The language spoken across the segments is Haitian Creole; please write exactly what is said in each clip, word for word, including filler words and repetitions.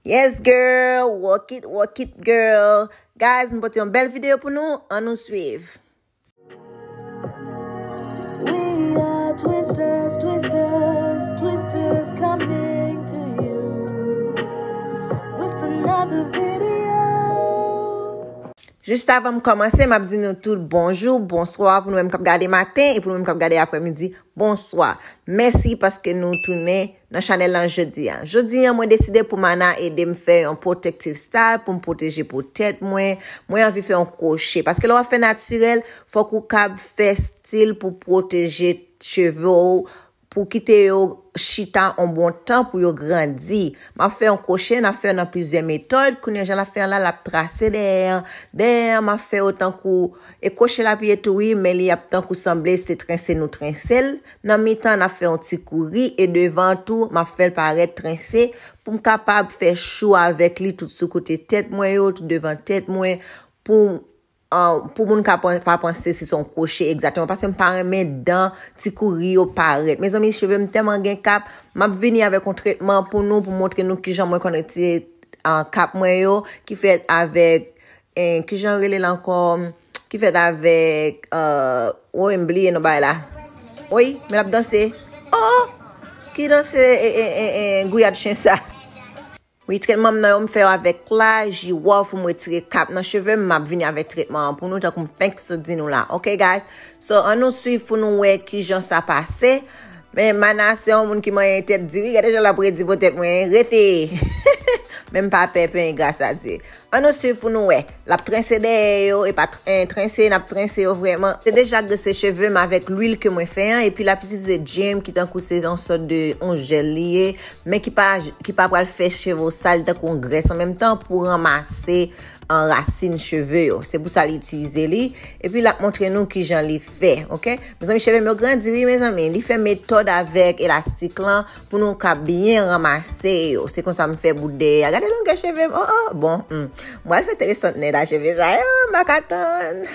Yes, girl. Work it, work it, girl. Guys, m pote yon bèl videyo pou nou. Ann nou swiv. We are Twistlers, Twistlers, Twistlers coming to you with another video. Jis avan m kòmanse, m ap di nou tout bonjou, bonswa pou nou menm k ap gade maten e pou nou menm k ap gade aprèmidi, bonswa. Mèsi paske nou tounen nan chanèl lan jodi a. Jodi a, mwen deside pou Mana ede m fè yon protective style pou m pwoteje po tèt mwen. Mwen anvi fè yon kwoche. Paske lè w ap fè natirèl, fòk ou kab fè stil pou pwoteje cheve w, pou kite yo chita yon bon tan pou yo grandi. M ap fè yon kwoche, n ap fè l nan plizyè metòd. Kounye a jan l ap fè an la, l ap trase dèyè an. Dèyè an, m ap fè yo tankou, e kwoche l ap ye tou wi, men li ap tankou sanble se trense nou trense l. Nan mitan, n ap fè yon ti kouri, e devan tou, m ap fè l parèt trense pou m kapab fè chou avèk li tout sou kote tèt mwen yo, tout devan tèt mwen, pou, ah, pou moun ka pan-, pa panse si se yon kwoche egzakteman, paske m pa renmen dan ti kouri yo parèt. Mezanmi, cheve m tèlman gen kap, m ap vini avèk yon tretman pou nou, pou montre nou kijan mwen konn retire, ah, kap mwen yo, ki fèt avèk, eh, kijan rele l ankò, ki fèt avèk, ah, woy, m bliye non bagay la. Woy, men l ap danse. Oh, oh! Ki danse, eh, eh, eh, eh, gouyad chen sa? Wi, tretman m nan yo, m fè yo avèk la, jiwòf, pou m retire kap nan cheve m, m ap vini avèk tretman an pou nou, tankou m fenk sot di nou la. Ok, guys? So, ann nou swiv pou nou wè kijan sa pase. Men Mana se yon moun ki manyen tèt di wi, gade jan l ap redi po tèt mwen, rete! Men m pa pè penyen, gras a Dye. Ann nou swiv pou nou wè. L ap trense dèyè yo, e pa tr-, eh, trense, n ap trense yo vrèman. Se deja grese cheve m avèk lwil ke mwen fè an, epi l ap itilize Jim ki tankou se yon sòt de yon jèl li ye, men ki pa, ki pa pral fè cheve w sal tankou yon grès an menm tan pou ranmase an rasin cheve yo. Se pou sa li itilize li. Epi l ap montre nou kijan li fè, ok? Mezanmi, cheve m yo grandi wi, mezanmi. Li fè metòd avèk elastik lan pou nou ka byen ranmase yo. Se konsa m fè bout dèyè a. Gade longè cheve m. Oh, oh, bon. Hmm. Mwen al fè tresant nèt a cheve sa yo. M pa ka tann.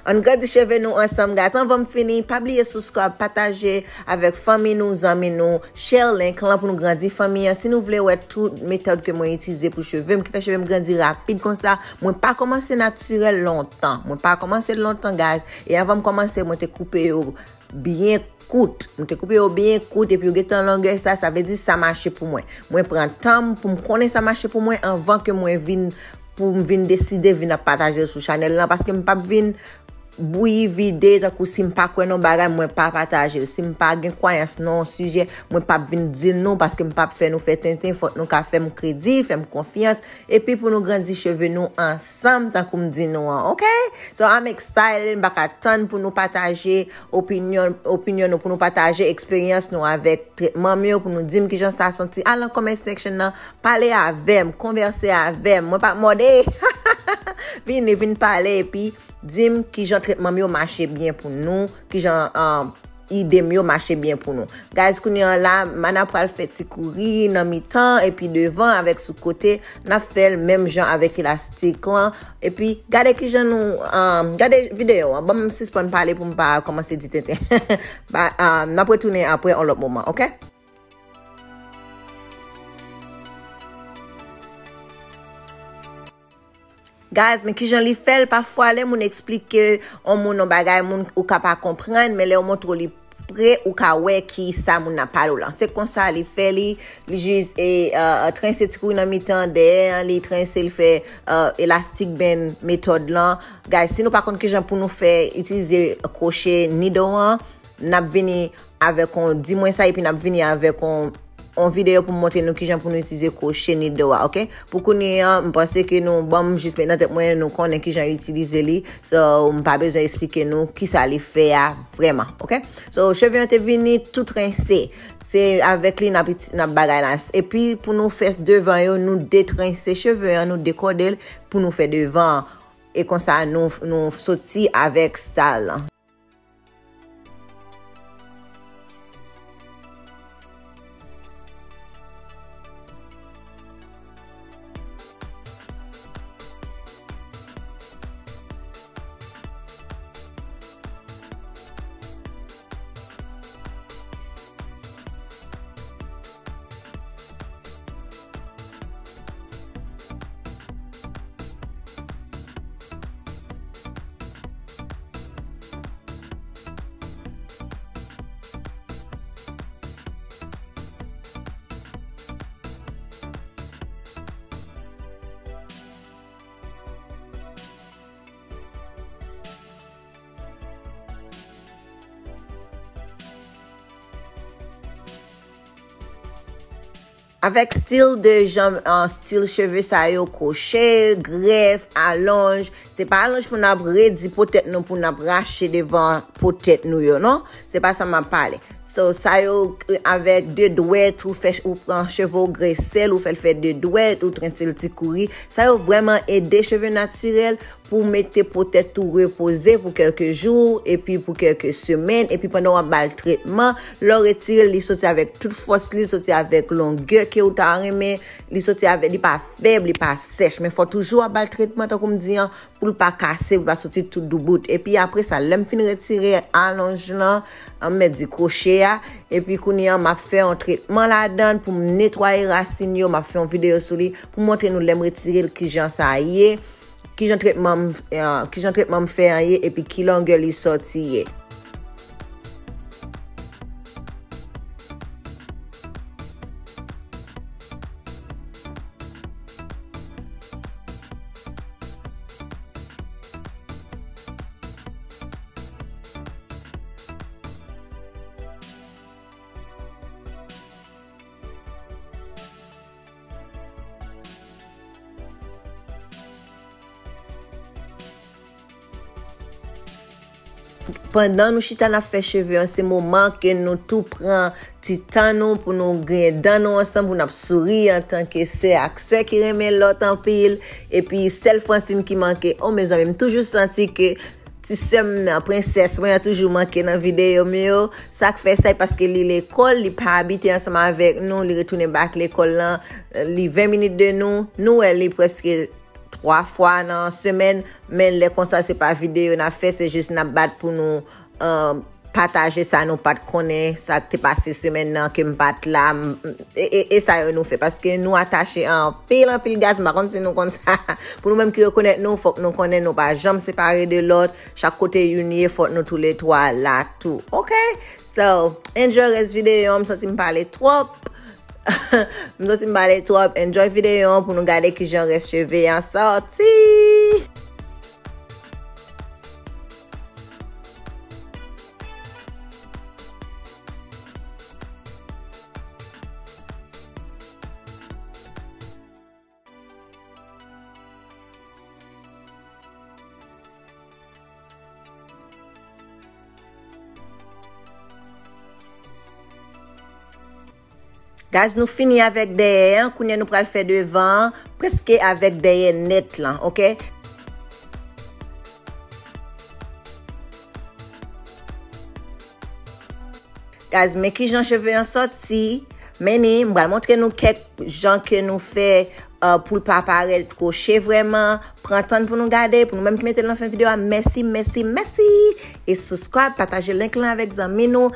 Ann grandi cheve nou ansanm, guys. Anvan m fini, pa bliye subscribe, pataje avèk fanmi nou, zanmi nou. Share link lan pou nou grandi fanmi an. Si nou vle wè tout metòd ke mwen itilize pou cheve m, ki fè cheve m grandi rapid konsa, mwen pa kòmanse natirèl lontan. Mwen pa kòmanse l lontan, guys. E anvan m kòmanse, mwen te koupe yo byen kout. Mwen te koupe yo byen kout epi yo gentan longè sa, sa vle di sa mache pou mwen. Mwen pran tan m pou m konnen sa mache pou mwen anvan ke mwen vin, pou m vin deside vin ap pataje yo sou chanèl lan, paske m p ap vin bouyi vide tankou si m pa kwè nan bagay, mwen pa pataje yo. Si m pa gen kwayans nan yon sijè, mwen p ap vin di l nou, paske m p ap fè nou fè tenten, fòk nou ka fè m kredi, fè m konfyans, epi pou nou grandi cheve nou ansanm, tankou m di nou an, ok? So, I'm excited, m pa ka tann pou nou pataje opinyon, opinyon nou, pou nou pataje eksperyans nou avèk tretman m yo, pou nou di m kijan sa santi. Al nan comment section nan, pale avè m, konvèse avè m, mwen p ap mòde. Vini, vin pale, epi di m kijan tretman m yo mache byen pou nou, kijan, um, ide m yo mache byen pou nou. Guys, kounye a la, Mana pral fè ti kouri nan mitan epi devan avèk sou kote. N ap fè l menm jan avèk elastik lan. Epi, gade kijan nou, um, gade videyo an. Ban m sispann pale pou m pa kòmanse di tenten. Ba, um, n ap retounen apre yon lòt moman, ok? Guys, men kijan li fè l, pafwa lè moun eksplike yon moun yon bagay, moun ou ka pa konprann, men lè yo montre w li pre, ou ka wè ki sa moun nan pale w lan. Se konsa li fè li, li jis, e, e, trense ti kouri nan mitan dèyè an, li trense, li fè, e, elastic band metòd lan. Guys, si nou pa konn kijan pou nou fè itilize kwoche nido an, n ap vini avèk on, di mwen sa, epi n ap vini avèk on, on videyo pou m montre nou kijan pou nou itilize kwoche nido a, ok? Pou kounye a, m panse ke nou, bon, m jis met nan tèt mwen, nou konnen kijan itilize li. So, m pa bezwen eksplike nou kisa li fè a vrèman, ok? So, cheve an te vini tou trense. Se avèk li n ap iti-, n ap bagay la. Epi, pou nou fè devan yo, nou detrense cheve an, nou dekòde l pou nou fè devan an. E konsa, nou, nou soti avèk style lan. Avèk stil de jan, uh, stil cheve sa yo, kwoche, grèf, alonj, se pa alonj pou n ap redi po tèt nou, pou n ap rache devan po tèt nou yo, non. Se pa sa m ap pale. So, sa yo, avèk de dwèt, ou fè, ou pran cheve w, grese l, ou fè l fè de dwèt, ou trense l ti kouri. Sa yo vrèman ede cheve natirèl pou mete po tèt ou repoze pou kèlke jou, epi pou kèlke semèn, epi pandan w ap ba l tretman, lè w retire l, li soti avèk tout fòs li, li soti avèk longè ke w ta renmen, li soti avèk, li pa fèb, li pa sèch, men fò toujou w ap ba l tretman, tankou m di an, pou l pa kase, pou l pa soti tout doubout. Epi apre sa, lè m fin retire alonj lan, an, m mèt di kwoche a, epi kounye a, m ap fè yon tretman ladan l pou m netwaye rasin yo, m ap fè yon videyo sou li, pou m montre nou lè m retire l, kijan sa ye, kijan tretman m, eh, kijan tretman m fè an ye, epi ki longè li sòti ye. Pandan nou chita n ap fè cheve an, se moman ke nou tou pran ti tan nou pou nou griyen dan nou ansanm, pou n ap souri antanke sè ak sè ki renmen lòt anpil. Epi sèl Francine ki manke. Oh, mezanmi, m toujou santi ke ti sè m nan, prensès mwen an toujou manke nan videyo m yo. Sa k fè sa, e paske li lekòl, li pa abite ansanm avèk nou, li retounen bak lekòl lan, li ven minit de nou. Nou wè li prèske twa fwa nan semèn, men lè konsa se pa videyo n ap fè, se jis n ap bat pou nou, um, pataje sa nou pa t konnen, sa k te pase semèn nan ke m pa t la, m, e, e, e sa yo nou fè, paske nou atache anpil, anpil guys, m pa konn si nou konn sa. Pou nou menm ki rekonèt nou, fòk nou konnen nou pa janm separe de lòt, chak kote youn ye, fòk nou toule twa la tou, oke? So, enjoy rès videyo an, m santi m pale twòp. M santi m pale twòp. Enjoy videyo an pou nou gade kijan rès cheve an sòti. Guys, nou fini avèk dèyè an. Kounye a nou pral fè devan an, prèske avèk dèyè nèt lan, oke? Guys, men kijan cheve an sòti. Men ni, m pral montre nou kèk jan ke nou fè, uh, pou l pa parèt kwoche vrèman. Pran tan pou nou gade, pou nou menm ki mete l nan fen videyo a. Mèsi, mèsi, mèsi. E subscribe, pataje link lan avèk zanmi nou.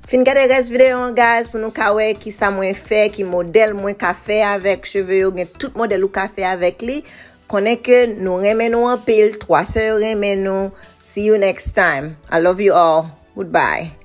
Fin gade rès videyo an, guys, pou nou ka wè kisa mwen fè, ki modèl mwen ka fè avèk cheve yo. Gen tout modèl ou ka fè avèk li. Konnen ke nou renmen nou anpil, twa sè yo renmen nou. See you next time. I love you all. Goodbye.